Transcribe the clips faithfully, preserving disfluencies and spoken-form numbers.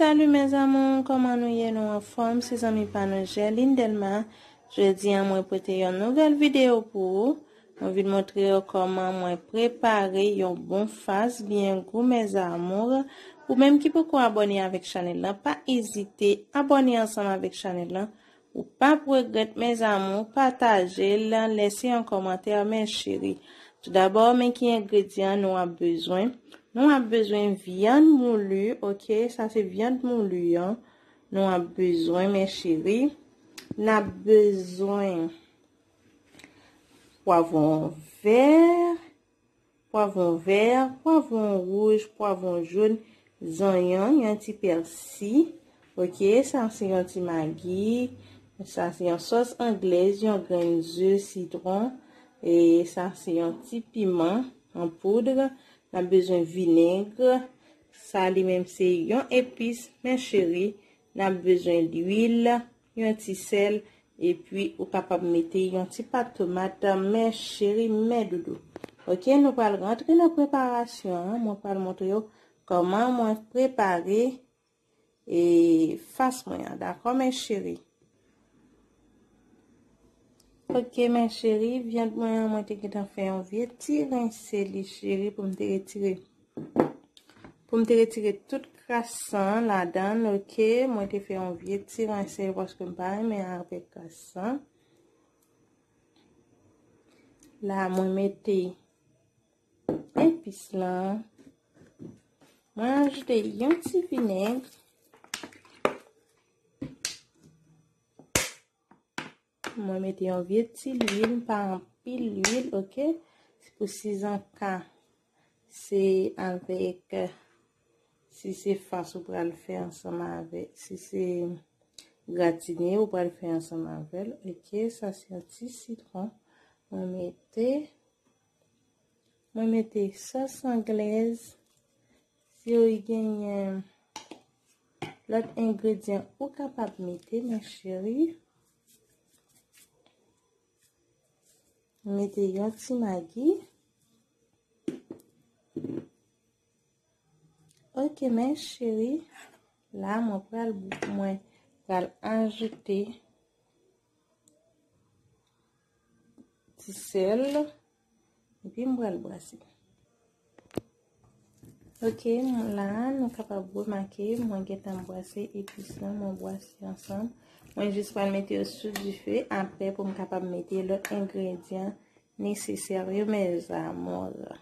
Salut mes amours, kòman nou ye? Nou anfòm? Se zanmi pa nou Gerline Delma. Jodi a mwen pote yon nouvèl videyo pou ou. Mwen vin montre yo kòman mwen prepare yon bon fas byen gou, mes amours. Ou menm ki poko abòne avèk chanèl lan, pa ezite abòne ansanm avèk chanèl lan. Ou p ap regrèt, mes amours, pataje l, lese yon kòmantè, mes chéries. Toudabò, men ki engredyan nou ap bezwen. Nou ap bezwen vyann moulu, ok? Sa se vyann moulu an. Nou ap bezwen, mes chéries. N ap bezwen pwavwon vè, pwavwon vè, pwavwon wouj, pwavwon jòn, zonyon, yon ti pèsi. Ok, sa se yon ti magi. Sa se yon sòs anglèz, yon grenn ze, sitwon. E sa se yon ti piman an poud. N ap bezwen vinèg. Sa li menm se yon epis, mes chéries. N ap bezwen lwil, yon ti sèl, epi ou kapab mete yon ti pat tomat, mes chéries, mes doudous. Ok, nou pral rantre nan preparasyon an. Mwen pral montre yo kòman mwen prepare e fas mwen an. Dakò, mes chéries? Ok, mes chéries, vyann mwen an, mwen te gentan fè yon vye ti rense li, cheri, pou m te retire. Pou m te retire tout kras san ladan l, ok? Mwen te fè yon vye ti rense paske m pa renmen avèk kras san. La, mwen mete epis lan. Mwen ajoute yon ti vinèg. Mwen mete yon vye ti lwil, pa anpil lwil, ok? Se pou sizanka. Se avèk, si se fas ou pral fè ansanm avè, si se gratine ou pral fè ansanm avè l, ok? Sa se yon ti sitwon. Mwen mete Mwen mete sòs anglèz. Si w genyen lòt engredyan ou kapab mete, mes chéries. Mete yon ti magi. Ok, mes chéries. La, mwen pral, mwen pral ajoute ti sèl. Epi m pral brase. Ok, la, nou kapab remake, mwen gentan brase epis lan, mwen brase ansanm. Mwen jis pral mete yo sou dife, apre pou m kapab mete lòt engredyan nesesè yo, mes amours.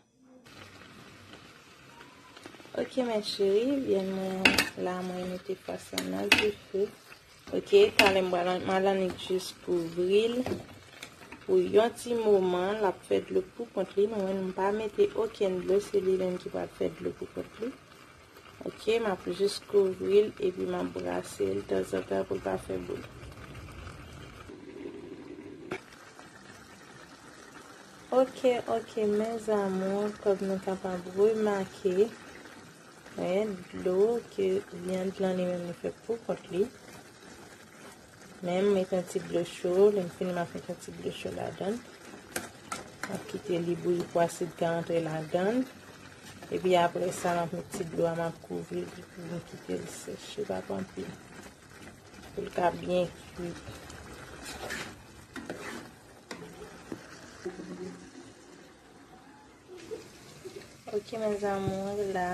Ok, mes chéries, vyann mwen la, mwen mete fas lan nan dife. Ok, talè m pral, m al annik jis kouvri l pou yon ti moman, l ap fè dlo pou kont li. Nou wè, m pa mete okenn dlo, se li menm ki pral fè dlo pou kont li. Ok, m ap jis kouvri l epi m ap brase l tanzantan pou l pa fè boul. Ok, ok, mes amours, kòm nou kapab remake, wè, dlo ke vyann lan li menm li fè pou kont li. Men m met yon ti dlo cho, lè m fini m ap met yon ti dlo cho ladan l. M ap kite li bouyi pou asid ka antre ladan l. Epi apre sa, m ap met ti dlo a, m ap kouvri l pou m kite l seche pa twò anpil. Pou l ka byen kui. Ok, mes amours, la,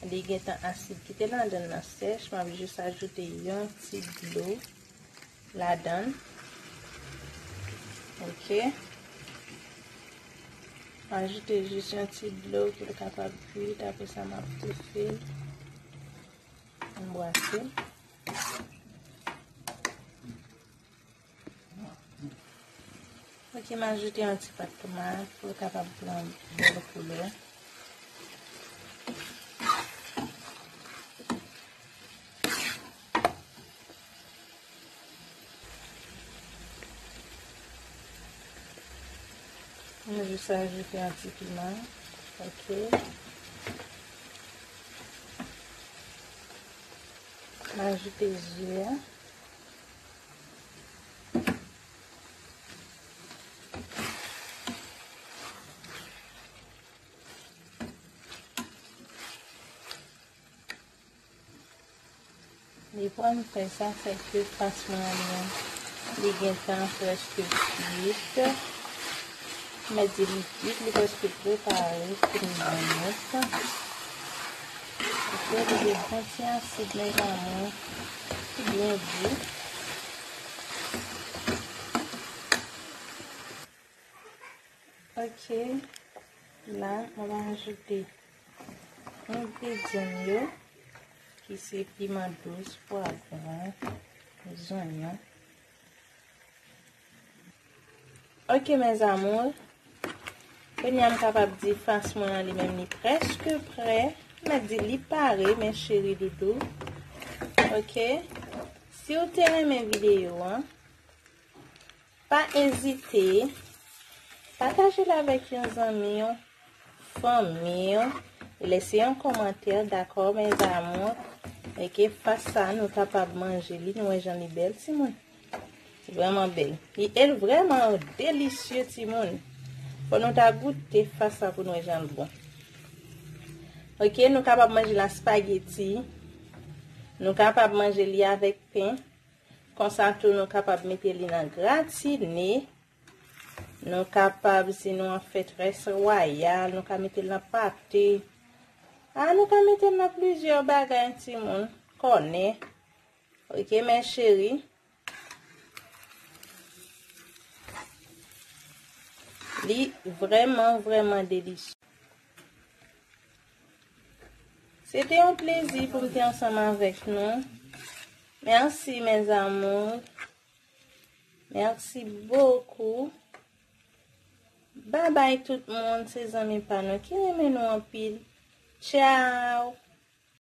li gentan asid ki te ladan l nan sèch. M ap jis ajoute yon ti dlo ladan l. Ok. M ajoute jis yon ti dlo pou l kapab kuit. Apre sa, m ap toufe l. M brase l. Ok, m ajoute yon ti pat tomat pou l kapab pran bèl koulè. M jis ajoute yon ti piman. Ok. M ajoute ze a. Li pran m fè sa, se ke fas mwen an, li gentan prèske kwit. Mwen di li kwit, li prèske prepare pou m vann. Ok, li gen bon ti asid, mezanmi. Li byen gou. Ok, la, mwen va ajoute engredyan m yo, ki se piman dous, pwavwon, zonyon. Ok, mes amours. Kounye a m kapab di fas mwen an li menm li prèske prè. M a di li pare, men cheri doudou. Ok. Si w te renmen videyo an, pa ezite, pataje l avèk yon zanmi w, fanmi w, lese yon kòmantè, dakò, mes amours? Èske fas sa nou kapab manje li, nou wè jan li bèl, timoun? Li vrèman bèl. Li e vrèman delisye, timoun. Fò nou ta goute fas sa pou nou wè jan l bon. Ok, nou kapab manje l ak spaghetti. Nou kapab manje li avèk pen. Konsa tou, nou kapab mete li nan gratine. Nou kapab, si nou an fèt rès wayal, nou ka mete l nan pate. A, nou ka mete l nan plizyè bagay, timoun. Kònè. Ok, mes chéris. Li vrèman, vrèman delisye. Se te yon plezi pou m te ansanm avèk nou. Mèsi, mes amours. Mèsi bokou. Babay tout moun, se zanmi pa nou ki renmen nou anpil. Tchaw!